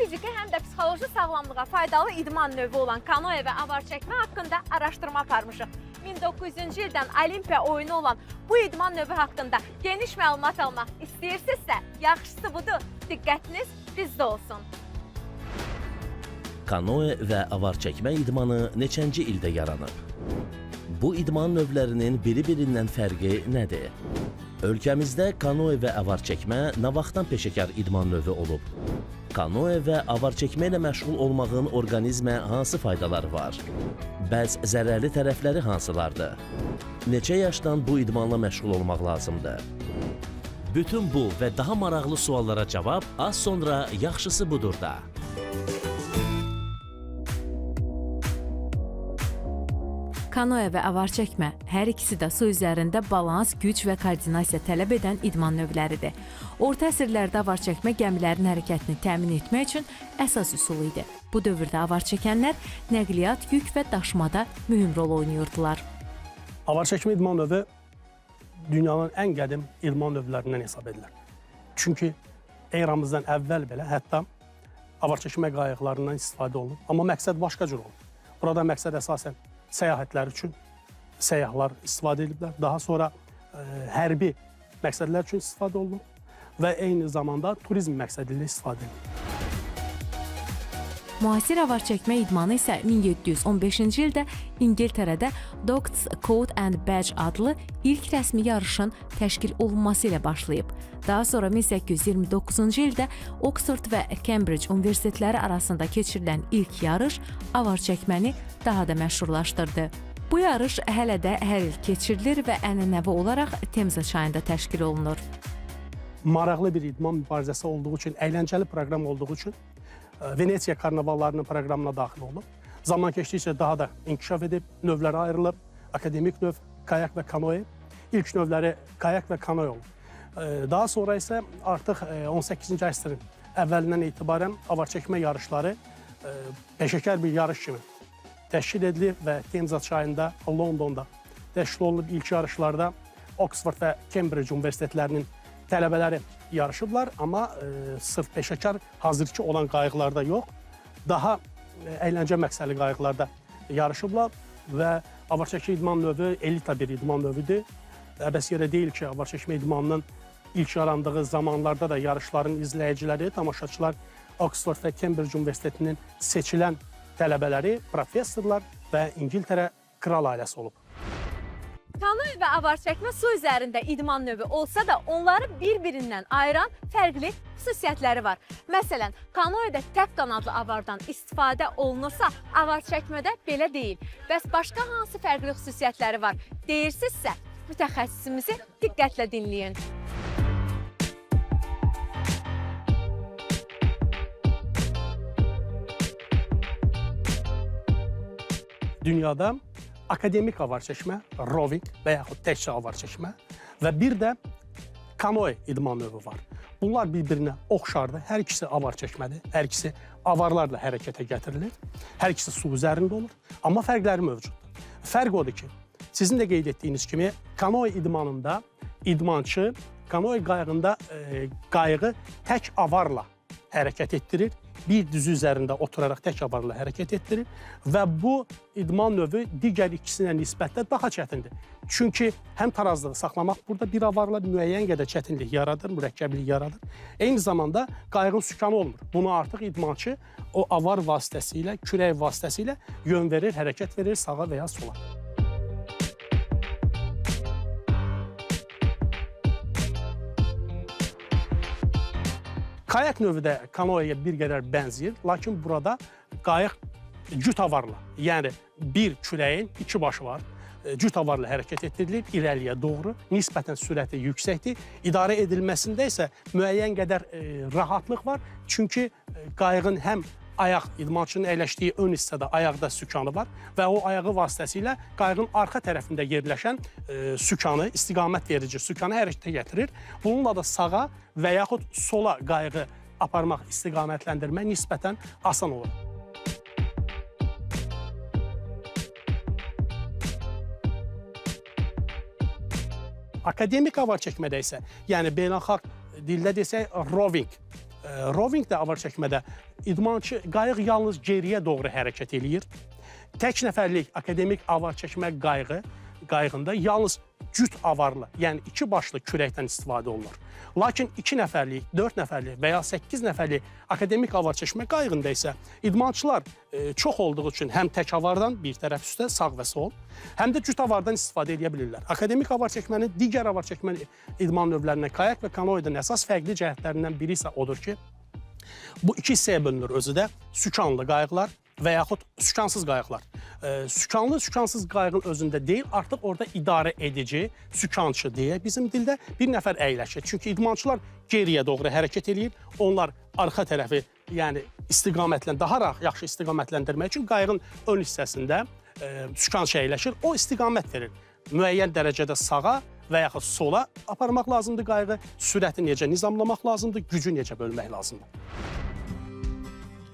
fiziki, həm də psixoloji sağlamlığa faydalı idman növü olan kanoe və avar çəkmə haqqında araşdırma aparmışıq. 1900-cü ildən Olimpiya oyunu olan bu idman növü haqqında geniş məlumat almaq istəyirsinizsə, yaxşısı budur, diqqətiniz bizdə olsun. Kanoe və avar çəkmə idmanı neçənci ildə yaranıb? Bu idman növlərinin biri-birindən fərqi nədir? Ölkəmizdə kanoe və avar çəkmə nə vaxtdan peşəkar idman növü olub? Kanoe və avar çəkmə ilə məşğul olmağın orqanizmə hansı faydaları var? Bəs zərərli tərəfləri hansılardır? Neçə yaşdan bu idmanla məşğul olmaq lazımdır? Bütün bu və daha maraqlı suallara cavab az sonra yaxşısı budur da. Kanoe və avar çəkmə hər ikisi də su üzərində balans, güc və koordinasiya tələb edən idman növləridir. Orta əsrlərdə avar çəkmə gəmilərin hərəkətini təmin etmək üçün əsas üsul idi. Bu dövrdə avar çəkənlər nəqliyyat, yük və daşımada mühüm rol oynayırdılar. Avar çəkmə idman növü dünyanın ən qədim idman növlərindən hesab edilir. Çünki eramızdan əvvəl belə hətta avar çəkmə qayıqlarından istifadə olunub. Amma məqsəd başqa cür olub. Burada məqsəd əsasən səyahətlər üçün səyyahlar istifadə ediblər. Daha sonra hərbi məqsədlər üçün istifadə olunub və eyni zamanda turizm məqsədi ilə istifadə edilib. Müasir avar çəkmə idmanı isə 1715-ci ildə İngiltərədə Doctors Coat and Badge adlı ilk rəsmi yarışın təşkil olunması ilə başlayıb. Daha sonra 1829-cu ildə Oxford və Cambridge universitetləri arasında keçirilən ilk yarış avar çəkməni daha da məşhurlaşdırdı. Bu yarış hələ də hər il keçirilir və ənənəvi olaraq Temza çayında təşkil olunur. Maraqlı bir idman mübarizəsi olduğu üçün, əyləncəli proqram olduğu üçün Venesiya karnavallarının proqramına daxil olub. Zaman keçdikcə daha da inkişaf edib, növlərə ayrılıb. Akademik növ, kayak və kanoe. İlk növləri kayak və kanoe olub. Daha sonra isə artıq 18-ci əsrin əvvəlindən etibarən avar çəkmə yarışları peşəkar bir yarış kimi təşkil edilib və Temza çayında, Londonda təşkil olunub. İlk yarışlarda Oxford və Cambridge universitetlərinin tələbələri yarışıblar, amma sırf peşəkar hazırki olan qayıqlarda yox, daha əyləncə məqsədli qayıqlarda yarışıblar və avar çəkmə idman növü elita bir idman növüdür. Əbəs yerə deyil ki, avar çəkmə idmanının ilk yarandığı zamanlarda da yarışların izləyiciləri, tamaşaçılar Oxford və Cambridge Universitetinin seçilən tələbələri, professorlar və İngiltərə kral ailəsi olub. Kanoe və avar çəkmə su üzərində idman növü olsa da onları bir-birindən ayıran fərqli xüsusiyyətləri var. Məsələn, kanoedə tək qanadlı avardan istifadə olunursa, avar çəkmədə belə deyil. Bəs başqa hansı fərqli xüsusiyyətləri var deyirsinizsə, mütəxəssisimizi diqqətlə dinləyin. Dünyada akademik avar çəkmə, rowing və yaxud təkcə avar çəkmə və bir də kanoe idman növü var. Bunlar bir-birinə oxşardır. Hər ikisi avar çəkmədir. Hər ikisi avarlarla hərəkətə gətirilir. Hər ikisi su üzərində olur. Amma fərqləri mövcuddur. Fərq odur ki, sizin də qeyd etdiyiniz kimi kanoe idmanında idmançı kanoe qayığında qayığı tək avarla hərəkət etdirir. Bir düzü üzərində oturaraq tək avarla hərəkət etdirir və bu idman növü digər ikisinə nisbətdə daha çətindir. Çünki həm tarazlığı saxlamaq burada bir avarla müəyyən qədər çətinlik yaradır, mürəkkəblik yaradır. Eyni zamanda qayığın sükanı olmur. Bunu artıq idmançı o avar vasitəsilə, kürək vasitəsilə yön verir, hərəkət verir sağa və ya sola. Kayak növü də kanoeyə bir qədər bənzəyir, lakin burada qayıq cüt avarla, yəni bir kürəyin iki başı var. Cüt avarla hərəkət etdirilir irəliyə doğru. Nisbətən sürəti yüksəkdir. İdarə edilməsində isə müəyyən qədər rahatlıq var. Çünki qayığın həm ayaq idmançının əyləşdiyi ön hissədə ayaqda sükanı var və o ayağı vasitəsilə qayığın arxa tərəfində yerləşən sükanı, istiqamət verici sükanı hərəkətə gətirir. Bununla da sağa və yaxud sola qayığı aparmaq, istiqamətləndirmə nisbətən asan olur. Akademik avar çəkmədə isə, yəni beynəlxalq dildə desək rowing Rowingdə, avar çəkmədə idmançı qayıq yalnız geriyə doğru hərəkət eləyir. Tək nəfərlik akademik avar çəkmə qayığında yalnız cüt avarlı, yəni iki başlı kürəkdən istifadə olunur. Lakin 2 nəfərlik, 4 nəfərlik və ya 8 nəfərlik akademik avar çəkmə qayığında isə idmançılar çox olduğu üçün həm tək avardan bir tərəf üstə, sağ və sol, həm də cüt avardan istifadə edə bilirlər. Akademik avar çəkmənin digər avar çəkmə idman növlərindən kayak və kanoedən əsas fərqli cəhətlərindən biri isə odur ki, bu iki hissəyə bölünür özü də: sükanlı qayıqlar və yaxud sükansız qayıqlar. Sükanlı, sükansız qayığın özündə deyil, artıq orada idarə edici, sükançı deyə bizim dildə bir nəfər əyləşir. Çünki idmançılar geriyə doğru hərəkət eləyir, onlar arxa tərəfi, yəni istiqamətlə daha yaxşı istiqamətləndirmək üçün qayığın ön hissəsində sükançı əyləşir, o istiqamət verir. Müəyyən dərəcədə sağa və yaxud sola aparmaq lazımdır qayığı, sürəti necə nizamlamaq lazımdır, gücü necə bölmək lazımdır.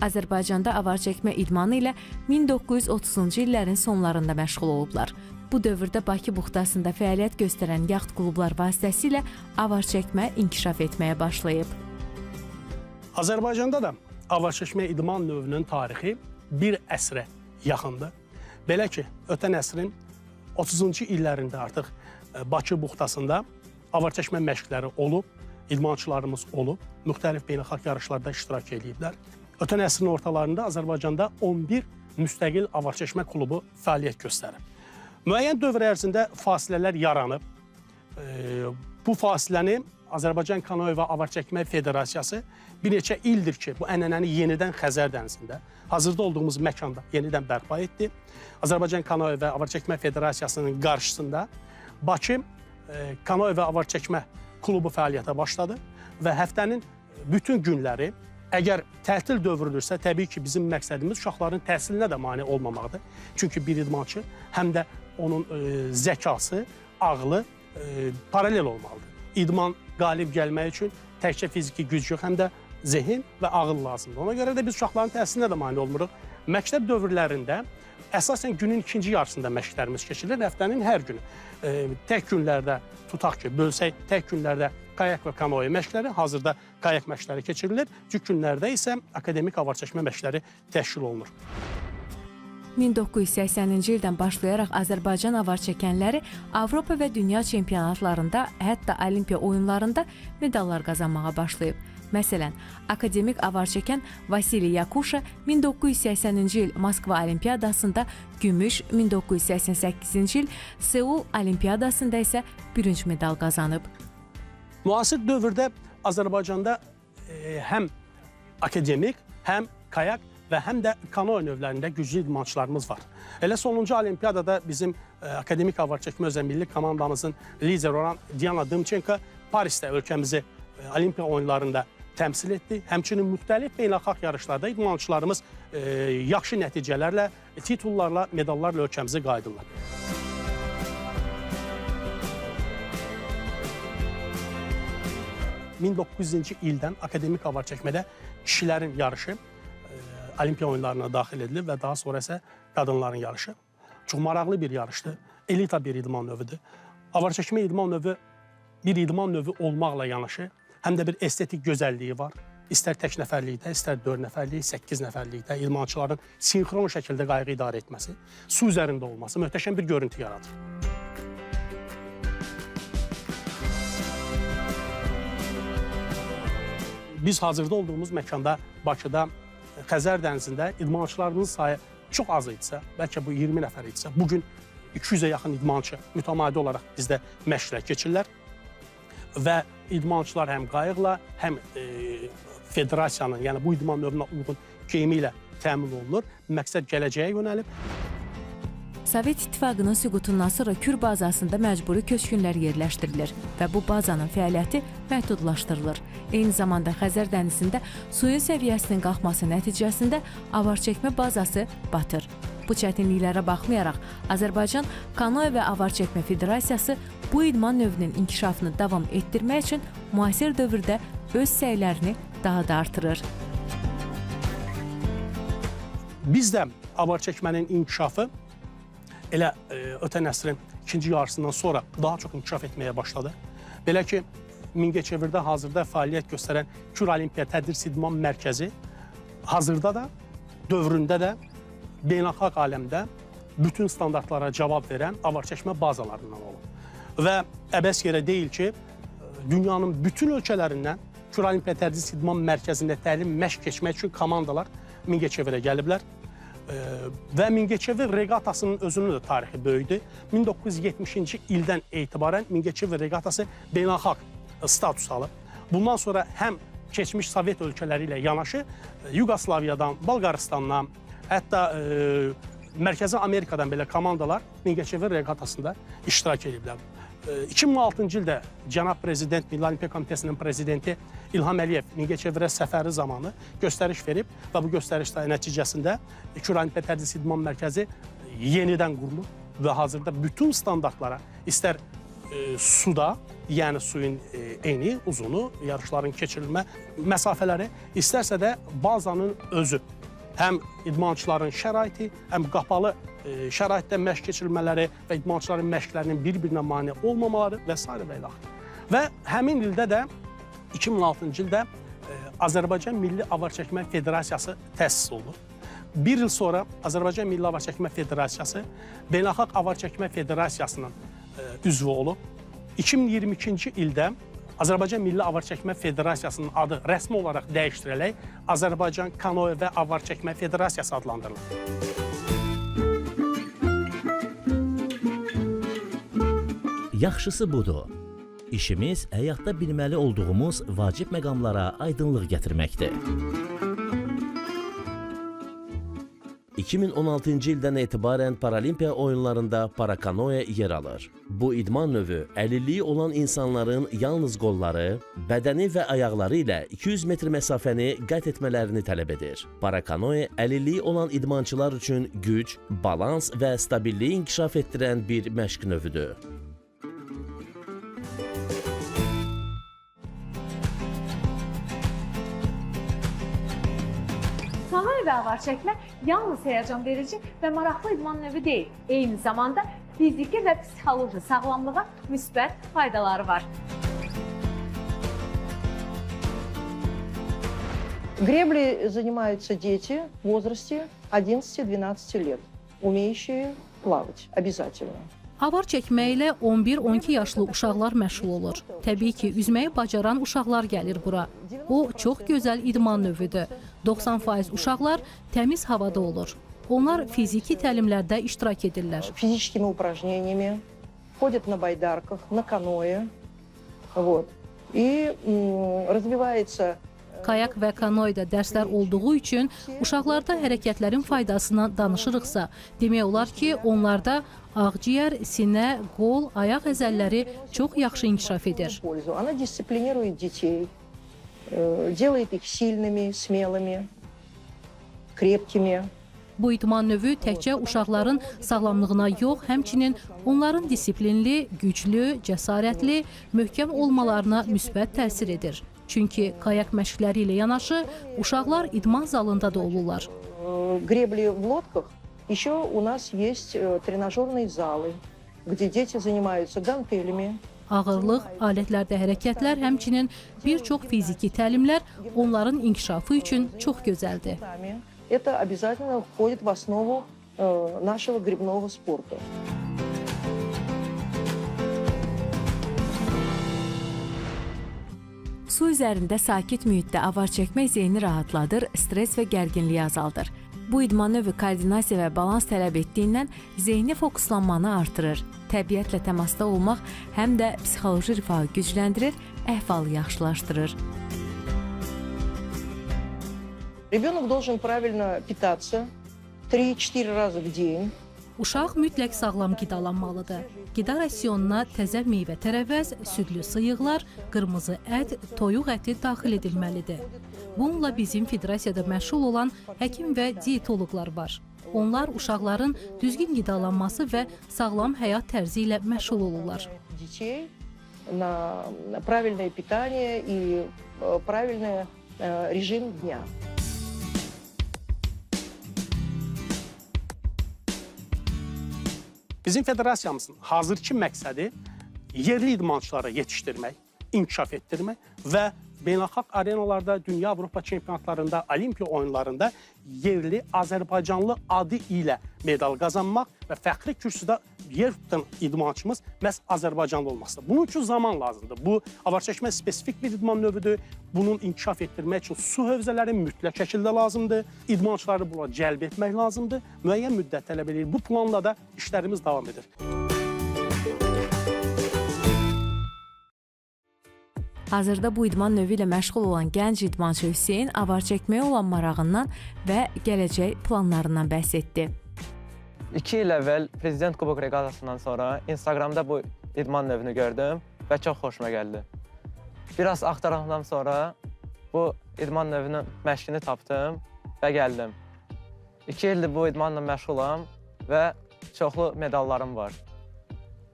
Azərbaycanda avar çəkmə idmanı ilə 1930-cu illərin sonlarında məşğul olublar. Bu dövrdə Bakı buxtasında fəaliyyət göstərən yaxt klublar vasitəsilə avar çəkmə inkişaf etməyə başlayıb. Azərbaycanda da avar çəkmə idman növünün tarixi bir əsrə yaxındır. Belə ki, ötən əsrin 30-cu illərində artıq Bakı buxtasında avar çəkmə məşqləri olub, idmançılarımız olub, müxtəlif beynəlxalq yarışlarda iştirak eləyiblər. Ötən əsrin ortalarında Azərbaycanda 11 müstəqil avar çəkmə klubu fəaliyyət göstərib. Müəyyən dövr ərzində fasilələr yaranıb. Bu fasiləni Azərbaycan Kanoe və Avar Çəkmə Federasiyası bir neçə ildir ki, bu ənənəni yenidən Xəzər dənizində, hazırda olduğumuz məkanda yenidən bərpa etdi. Azərbaycan Kanoe və Avar Çəkmə Federasiyasının qarşısında Bakı Kanoe və Avar Çəkmə klubu fəaliyyətə başladı və həftənin bütün günləri, əgər tətil dövrüdürsə, təbii ki, bizim məqsədimiz uşaqların təhsilinə də mane olmamaqdır. Çünki bir idmançı həm də onun zəkası, ağlı paralel olmalıdır. İdman qalib gəlmək üçün təkcə fiziki güc yox, həm də zehin və ağıl lazımdır. Ona görə də biz uşaqların təhsilinə də mane olmuruq. Məktəb dövrlərində əsasən günün ikinci yarısında məşqlərimiz keçirilir, həftənin hər günü. Tək günlərdə tutaq ki, bölsək, tək günlərdə kayak və kanoe məşqləri, hazırda kayak məşqləri keçirilir. Cüt günlərdə isə akademik avar çəkmə məşqləri təşkil olunur. 1980-ci ildən başlayaraq Azərbaycan avar çəkənləri Avropa və dünya çempionatlarında, hətta Olimpiya oyunlarında medallar qazanmağa başlayıb. Məsələn, akademik avar çəkən Vasili Yakuşa 1980-ci il Moskva Olimpiyadasında gümüş, 1988-ci il Seul Olimpiyadasında isə bürünc medal qazanıb. Müasir dövrdə Azərbaycanda həm akademik, həm kayak və həm də kanoe növlərində güclü idmançılarımız var. Elə sonuncu olimpiyadada bizim akademik avar çəkmə üzrə milli komandamızın lideri olan Diana Dımçenko Parisdə ölkəmizi olimpiya oyunlarında təmsil etdi. Həmçinin müxtəlif beynəlxalq yarışlarda idmançılarımız yaxşı nəticələrlə, titullarla, medallarla ölkəmizə qayıdırlar. ...1900-cü ildən akademik avar çəkmədə kişilərin yarışı olimpiya oyunlarına daxil edilib və daha sonra isə qadınların yarışı. Çox maraqlı bir yarışdır. Elita bir idman növüdür. Avar çəkmə idman növü bir idman növü olmaqla yanaşı, həm də bir estetik gözəlliyi var. İstər tək nəfərlikdə, istər 4 nəfərlik, 8 nəfərlikdə idmançıların sinxron şəkildə qayığı idarə etməsi, su üzərində olması möhtəşəm bir görüntü yaradır. Biz hazırda olduğumuz məkanda, Bakıda, Xəzər dənizində idmançılarımızın sayı çox az idisə, bəlkə bu 20 nəfər idisə, bugün 200-ə yaxın idmançı mütəmadi olaraq bizdə məşqlər keçirlər və idmançılar həm qayıqla, həm federasiyanın, yəni bu idman növünə uyğun geyimi ilə təmin olunur. Məqsəd gələcəyə yönəlib. Sovet İttifaqının süqutundan sonra Kür bazasında məcburi köçkünlər yerləşdirilir və bu bazanın fəaliyyəti məhdudlaşdırılır. Eyni zamanda Xəzər dənizində suyun səviyyəsinin qalxması nəticəsində avar çəkmə bazası batır. Bu çətinliklərə baxmayaraq Azərbaycan Kanoe və Avar Çəkmə Federasiyası bu idman növünün inkişafını davam etdirmək üçün müasir dövrdə öz səylərini daha da artırır. Bizdə avar çəkmənin inkişafı elə ötən əsrin ikinci yarısından sonra daha çox inkişaf etməyə başladı. Belə ki, Mingəçevirdə hazırda fəaliyyət göstərən Kür Olimpiya Tədris İdman Mərkəzi hazırda da, dövründə də beynəlxalq aləmdə bütün standartlara cavab verən avar çəkmə bazalarından olub. Və əbəs yerə deyil ki, dünyanın bütün ölkələrindən Kür Olimpiya Tədris İdman Mərkəzində təlim məşq keçmək üçün komandalar Mingəçevirə gəliblər. Və Mingəçevir reqatasının özünün də tarixi böyükdür. 1970-ci ildən etibarən Mingəçevir reqatası beynəlxalq status alıb. Bundan sonra həm keçmiş Sovet ölkələri ilə yanaşı Yuqoslaviyadan, Bolqarıstandan, hətta Mərkəzi Amerikadan belə komandalar Mingəçevir reqatasında iştirak ediblər. 2006-cı ildə cənab prezident, Milli Olimpiya Komitəsinin prezidenti İlham Əliyev Mingəçevirə səfəri zamanı göstəriş verib və bu göstəriş nəticəsində Kür Olimpiya Tədris İdman Mərkəzi yenidən qurulub və hazırda bütün standartlara istər suda, yəni suyun eni, uzunu, yarışların keçirilmə məsafələri, istərsə də bazanın özü, həm idmançıların şəraiti, həm qapalı şəraitdə məşq keçirilmələri və idmançıların məşqlərinin bir-birinə mane olmamaları və sairə və ilaxır. Və həmin ildə də 2006-cı ildə Azərbaycan Milli Avar Çəkmə Federasiyası təsis olunub. Bir il sonra Azərbaycan Milli Avar Çəkmə Federasiyası Beynəlxalq Avar Çəkmə Federasiyasının üzvü olub. 2022-ci ildə Azərbaycan Milli Avar Çəkmə Federasiyasının adı rəsmi olaraq dəyişdirərək Azərbaycan Kanoe və Avar Çəkmə Federasiyası adlandırılır. Yaxşısı budur. İşimiz həyatda bilməli olduğumuz vacib məqamlara aydınlıq gətirməkdir. 2016-cı ildən etibarən Paralimpiya oyunlarında parakanoe yer alır. Bu idman növü əlilliyi olan insanların yalnız qolları, bədəni və ayaqları ilə 200 metr məsafəni qət etmələrini tələb edir. Parakanoe əlilliyi olan idmançılar üçün güc, balans və stabilliyi inkişaf etdirən bir məşq növüdür. Kanoe və avar çəkmə yalnız həyəcan verici və maraqlı idman növü deyil. Eyni zamanda fiziki və psixoloji sağlamlığa müsbət faydaları var. Греблей занимаются дети в возрасте 11-12 лет, умеющие плавать обязательно. Avar çəkməklə 11-12 yaşlı uşaqlar məşğul olur. Təbii ki, üzməyi bacaran uşaqlar gəlir bura. O, çox gözəl idman növüdür. 90% uşaqlar təmiz havada olur. Onlar fiziki təlimlərdə iştirak edirlər. Физическими упражнениями, ходят на байдарках, на каноэ. Вот. И развивается Kayak və kanoyda dərslər olduğu üçün uşaqlarda hərəkətlərin faydasından danışırıqsa, demək olar ki, onlarda ağciyər, sinə, qol, ayaq əzəlləri çox yaxşı inkişaf edir. Пользу. Она дисциплинирует детей, делает их сильными, смелыми, крепкими. Bu idman növü təkcə uşaqların sağlamlığına yox, həmçinin onların disiplinli, güclü, cəsarətli, möhkəm olmalarına müsbət təsir edir. Çünki kayak məşqləri ilə yanaşı uşaqlar idman zalında da olurlar. Гребли в лодках. Еще у нас есть тренажерные залы, где дети занимаются гантелями. Ağırlıq, alətlərdə hərəkətlər, həmçinin bir çox fiziki təlimlər onların inkişafı üçün çox gözəldir. Это обязательно входит в основу нашего гребного спорта. Su üzərində sakit mühitdə avar çəkmək zehni rahatladır, stres və gərginliyi azaldır. Bu idman növü koordinasiya və balans tələb etdiyindən zehni fokuslanmanı artırır. Təbiətlə təmasda olmaq həm də psixoloji rifahı gücləndirir, əhvalı yaxşılaşdırır. Ребенок должен правильно питаться 3-4 раза в день. Uşaq mütləq sağlam qidalanmalıdır. Qida rasionuna təzə meyvə tərəvəz, südlü sıyıqlar, qırmızı ət, toyuq əti daxil edilməlidir. Bununla bizim federasiyada məşğul olan həkim və dietoloqlar var. Onlar uşaqların düzgün qidalanması və sağlam həyat tərzi ilə məşğul olurlar. Детей на правильное питание и правильный режим дня. Bizim federasiyamızın hazırki məqsədi yerli idmançıları yetişdirmək, inkişaf etdirmək və beynəlxalq arenalarda, dünya Avropa çempionatlarında, Olimpiya oyunlarında yerli Azərbaycanlı adı ilə medal qazanmaq və fəxri kürsüdə yer tutan idmançımız məhz Azərbaycanlı olmasıdır. Bunun üçün zaman lazımdır. Bu avarçəkmə spesifik bir idman növüdür. Bunun inkişaf etdirmək üçün su hövzələri mütləq şəkildə lazımdır. İdmançıları buna cəlb etmək lazımdır. Müəyyən müddət tələb edir. Bu planla da işlərimiz davam edir. Hazırda bu idman növü ilə məşğul olan gənc idmançı Hüseyn avar çəkməyə olan marağından və gələcək planlarından bəhs etdi. 2 il əvvəl Prezident Kubok reqatasından sonra Instagramda bu idman növünü gördüm və çox xoşuma gəldi. Biraz axtarandan sonra bu idman növünün məşqini tapdım və gəldim. 2 ildir bu idmanla məşğulam və çoxlu medallarım var.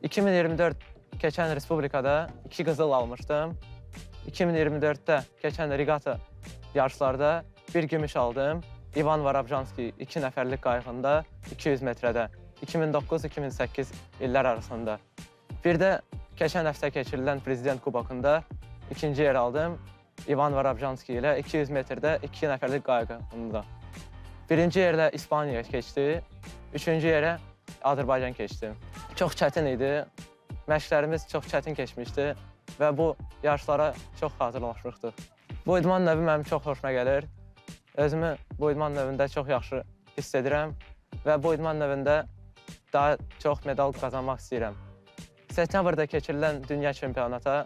2024 keçən respublikada 2 qızıl almışdım. 2024-də keçən reqata yarışlarda 1 gümüş aldım. İvan Varabjanski 2 nəfərlik qayığında 200 metrədə 2009-2008 illər arasında. Bir də keçən həftə keçirilən Prezident Kubokunda ikinci yer aldım. İvan Varabjanski ilə 200 metrdə 2 nəfərlik qayığında. Birinci yerlə İspaniya keçdi, üçüncü yerə Azərbaycan keçdi. Çox çətin idi. Məşqlərimiz çox çətin keçmişdi və bu yarışlara çox hazırlaşmışdıq. Bu idman növü mənim çox xoşuma gəlir. Özümü bu idman növündə çox yaxşı hiss edirəm və bu idman növündə daha çox medal qazanmaq istəyirəm. Sentyabrda keçirilən dünya çempionata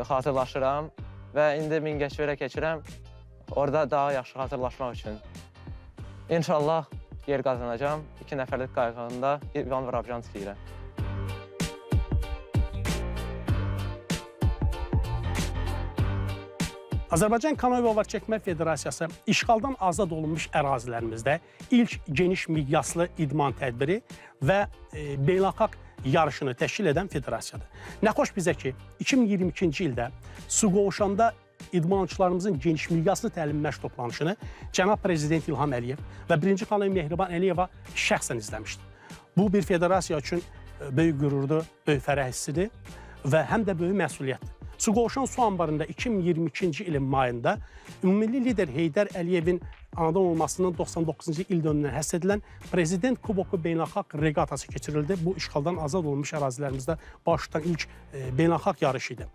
hazırlaşıram və indi Mingəçevirə keçirəm. Orada daha yaxşı hazırlaşmaq üçün. İnşallah yer qazanacağam 2 nəfərlik qayığında İvan Varabjanski ilə. Azərbaycan Kanoe və Avarçəkmə Federasiyası işğaldan azad olunmuş ərazilərimizdə ilk geniş miqyaslı idman tədbiri və beynəlxalq yarışını təşkil edən federasiyadır. Nə xoş bizə ki, 2022-ci ildə Suqovuşanda idmançılarımızın geniş miqyaslı təlim məşq toplanışını cənab Prezident İlham Əliyev və birinci xanım Mehriban Əliyeva şəxsən izləmişdi. Bu bir federasiya üçün böyük qürurdur, böyük fərəh hissidir və həm də böyük məsuliyyətdir. Suqovuşan su anbarında 2022-ci ilin mayında ümummilli lider Heydər Əliyevin anadan olmasının 99-cu il dönümünə həsr edilən Prezident Kuboku beynəlxalq reqatası keçirildi. Bu işğaldan azad olunmuş ərazilərimizdə baş tutan ilk beynəlxalq yarış idi.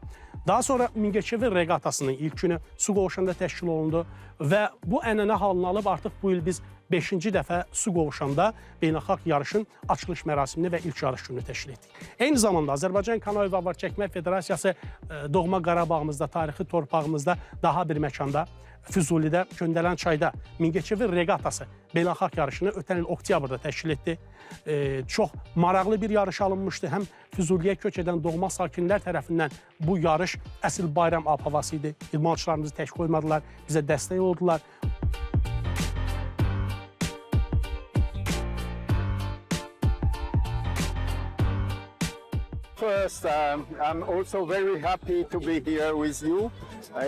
Daha sonra Mingəçevir reqatasının ilk günü Suqovuşanda təşkil olundu və bu ənənə halını alıb artıq bu il biz 5-ci dəfə Suqovuşanda beynəlxalq yarışın açılış mərasimini və ilk yarış gününü təşkil etdik. Eyni zamanda Azərbaycan Kanoe və Avarçəkmə Federasiyası doğma Qarabağımızda, tarixi torpağımızda daha bir məkanda, Füzulidə, Köndələn çayda Mingəçevir reqatası beynəlxalq yarışını ötən il oktyabrda təşkil etdi. Çox maraqlı bir yarış alınmışdı. Həm Füzuliyə köç edən doğma sakinlər tərəfindən bu yarış əsl bayram ab-havası idi. İdmançılarımızı tək qoymadılar, bizə dəstək oldular. First, I'm also very happy to be here with you.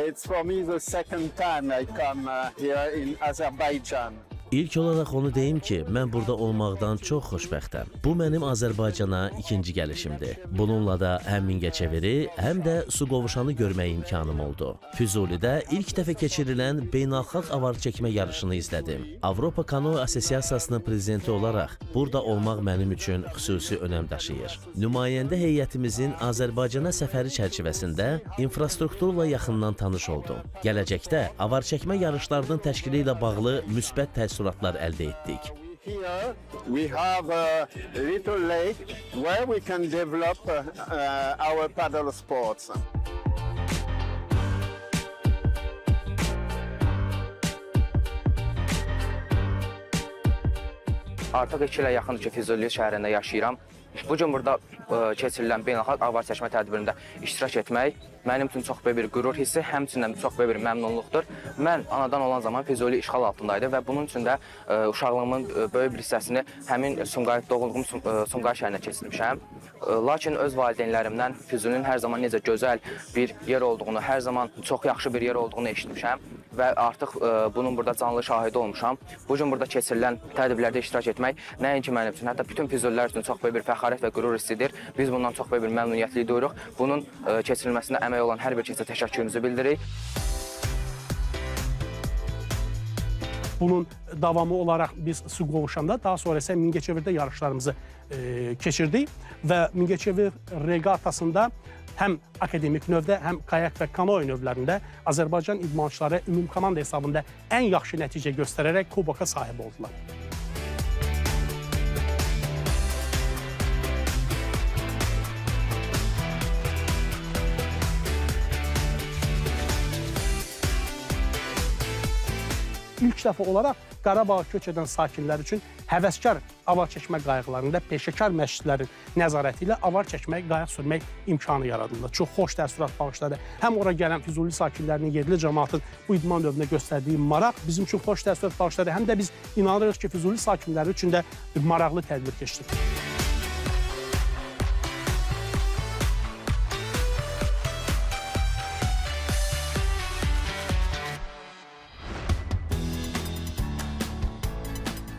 It's for me the second time I come here in Azerbaijan. İlk olaraq onu deyim ki, mən burada olmaqdan çox xoşbəxtəm. Bu mənim Azərbaycana ikinci gəlişimdir. Bununla da həm Mingəçeviri, həm də Suqovuşanı görmək imkanım oldu. Füzulidə ilk dəfə keçirilən beynəlxalq avarçəkmə yarışını izlədim. Avropa Kanoe Assosiasiyasının prezidenti olaraq burada olmaq mənim üçün xüsusi önəm daşıyır. Nümayəndə heyətimizin Azərbaycana səfəri çərçivəsində infrastrukturla yaxından tanış oldum. Gələcəkdə avarçəkmə yarışlarının təşkili ilə bağlı müsbət təəssüratlar əldə etdik. Here we have a little lake where we can develop our paddle sports. Artıq 2 ilə yaxındır ki, Füzuli şəhərində yaşayıram. Bu gün burada keçirilən beynəlxalq avar çəkmə tədbirində iştirak etmək mənim üçün çox böyük bir qürur hissi, həmçinin çox böyük bir məmnunluqdur. Mən anadan olan zaman Füzuli işğal altındaydı və bunun üçün də uşaqlığımın böyük bir hissəsini həmin Sumqayıt doğulduğum Sumqayıt şəhərində keçirmişəm. Lakin öz valideynlərimdən Füzulinin hər zaman necə gözəl bir yer olduğunu, hər zaman çox yaxşı bir yer olduğunu eşitmişəm. və artıq bunun burada canlı şahidi olmuşam. Bu gün burada keçirilən tədbirlərdə iştirak etmək nəinki mənim üçün, hətta bütün Füzulilər üçün çox böyük bir fəxarət və qürur hissidir. Biz bundan çox böyük bir məmnuniyyətlik duyuruq. Bunun keçirilməsinə əmək olan hər bir kəsə təşəkkürümüzü bildiririk. Bunun davamı olaraq biz su qovuşanda, daha sonra isə Mingəçevirdə yarışlarımızı keçirdik və Mingəçevir reqatasında həm akademik növdə, həm kayak və kanoe növlərində Azərbaycan idmançıları ümumkomanda hesabında ən yaxşı nəticə göstərərək kuboka sahib oldular. İlk dəfə olaraq Qarabağa köç edən sakinlər üçün həvəskar avar çəkmə qayıqlarında peşəkar məşqçilərin nəzarəti ilə avar çəkmək, qayıq sürmək imkanı yaradıldı. Çox xoş təəssürat bağışladı. Həm ora gələn Füzuli sakinlərinin, yerli cəmaatın bu idman növünə göstərdiyi maraq bizim üçün xoş təəssürat bağışladı. Həm də biz inanırıq ki, Füzuli sakinləri üçün də bir maraqlı tədbir keçdi.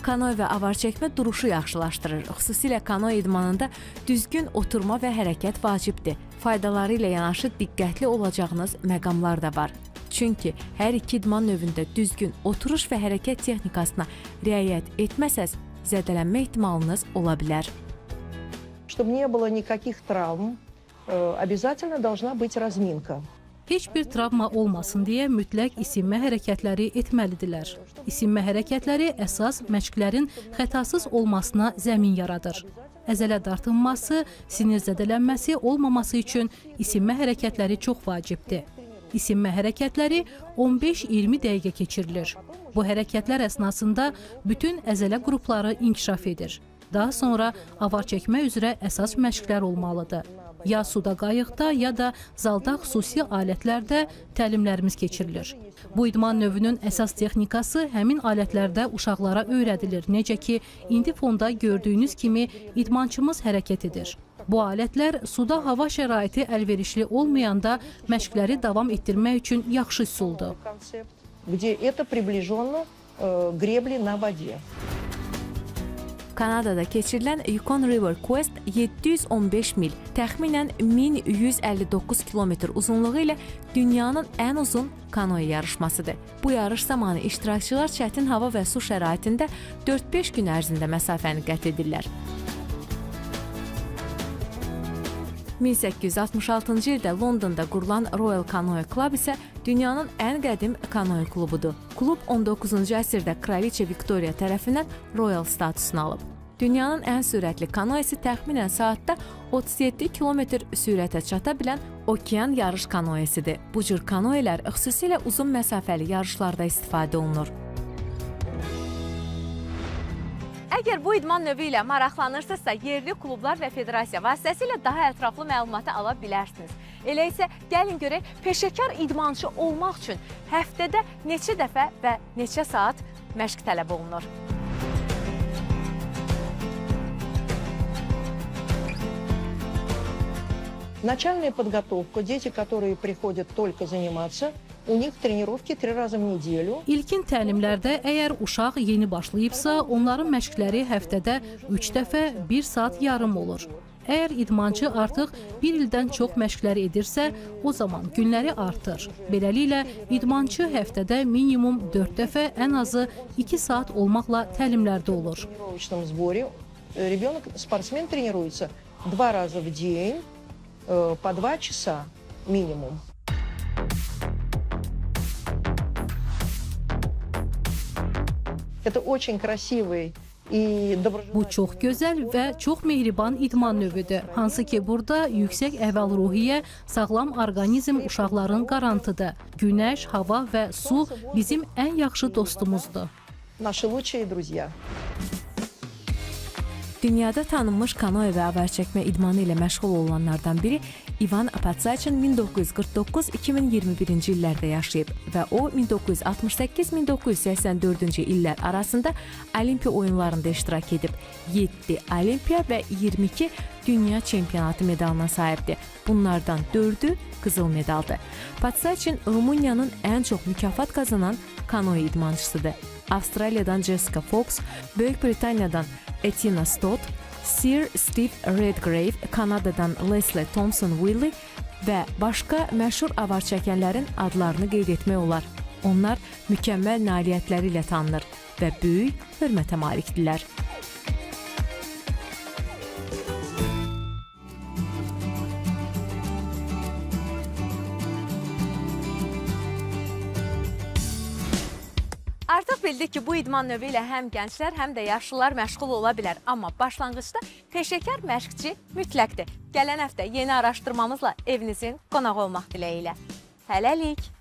Kanoe və avar çəkmə duruşu yaxşılaşdırır. Xüsusilə kanoe idmanında düzgün oturma və hərəkət vacibdir. Faydaları ilə yanaşı diqqətli olacağınız məqamlar da var. Çünki hər iki idman növündə düzgün oturuş və hərəkət texnikasına riayət etməsəz, zədələnmə ehtimalınız ola bilər. Чтобы не было никаких травм, обязательно должна быть разминка. Heç bir travma olmasın deyə mütləq isinmə hərəkətləri etməlidirlər. İsinmə hərəkətləri əsas məşqlərin xətasız olmasına zəmin yaradır. Əzələ dartınması, sinir zədələnməsi olmaması üçün isinmə hərəkətləri çox vacibdir. İsinmə hərəkətləri 15-20 dəqiqə keçirilir. Bu hərəkətlər əsnasında bütün əzələ qrupları inkişaf edir. Daha sonra avar çəkmə üzrə əsas məşqlər olmalıdır. Ya suda qayıqda, ya da zalda xüsusi alətlərdə təlimlərimiz keçirilir. Bu idman növünün əsas texnikası həmin alətlərdə uşaqlara öyrədilir. Necə ki, indi fonda gördüyünüz kimi idmançımız hərəkət edir. Bu alətlər suda hava şəraiti əlverişli olmayanda məşqləri davam etdirmək üçün yaxşı üsuldur. Где это приближенно гребли на воде. Kanadada keçirilən Yukon River Quest 715 mil, təxminən 1159 kilometr uzunluğu ilə dünyanın ən uzun kanoe yarışmasıdır. Bu yarış zamanı iştirakçılar çətin hava və su şəraitində 4-5 gün ərzində məsafəni qət edirlər. 1866-cı ildə Londonda qurulan Royal Canoe Club isə dünyanın ən qədim kanoe klubudur. Klub 19-cu əsrdə Kraliçə Viktoriya tərəfindən Royal statusunu alıb. Dünyanın ən sürətli kanoesi təxminən saatda 37 kilometr sürətə çata bilən okean yarış kanoesidir. Bu cür kanoelər xüsusilə uzun məsafəli yarışlarda istifadə olunur. Əgər bu idman növü ilə maraqlanırsınızsa, yerli klublar və federasiya vasitəsilə daha ətraflı məlumatı ala bilərsiniz. Elə isə gəlin görək, peşəkar idmançı olmaq üçün həftədə neçə dəfə və neçə saat məşq tələb olunur? Начальная подготовка. Дети, которые приходят только заниматься, у них тренировки 3 раза в неделю. İlkin təlimlərdə əgər uşaq yeni başlayıbsa, onların məşqləri həftədə 3 dəfə 1 saat yarım olur. Əgər idmançı artıq bir ildən çox məşqlər edirsə, o zaman günləri artır. Beləliklə, idmançı həftədə minimum 4 dəfə, ən azı 2 saat olmaqla təlimlərdə olur. В тренировочном сборе ребенок, спортсмен тренируется 2 раза в день, по 2 часа минимум. Это очень красивый и Bu çox gözəl və çox mehriban idman növüdür. Hansı ki, burada yüksək əhval-ruhiyyə, sağlam orqanizm uşaqların qarantıdır. Günəş, hava və su bizim ən yaxşı dostumuzdur. Наши лучшие друзья. Dünyada tanınmış kanoe və avar çəkmə idmanı ilə məşğul olanlardan biri İvan Patsaçin 1949-2021-ci illərdə yaşayıb və o 1968-1984-cü illər arasında Olimpiya oyunlarında iştirak edib. 7 Olimpiya və 22 dünya çempionatı medalına sahibdir. Bunlardan 4-ü qızıl medaldır. Patsaçin Rumıniyanın ən çox mükafat qazanan kanoe idmançısıdır. Avstraliyadan Jessica Fox, Böyük Britaniyadan Etina Stott, Sir Steve Redgrave, Kanadadan Leslie Thompson Willie və başqa məşhur avar çəkənlərin adlarını qeyd etmək olar. Onlar mükəmməl nailiyyətləri ilə tanınır və böyük hörmətə malikdirlər. Artıq bildik ki, bu idman növü ilə həm gənclər, həm də yaşlılar məşğul ola bilər. Amma başlanğıcda peşəkar məşqçi mütləqdir. Gələn həftə yeni araşdırmamızla evinizin qonağı olmaq diləyi ilə. Hələlik.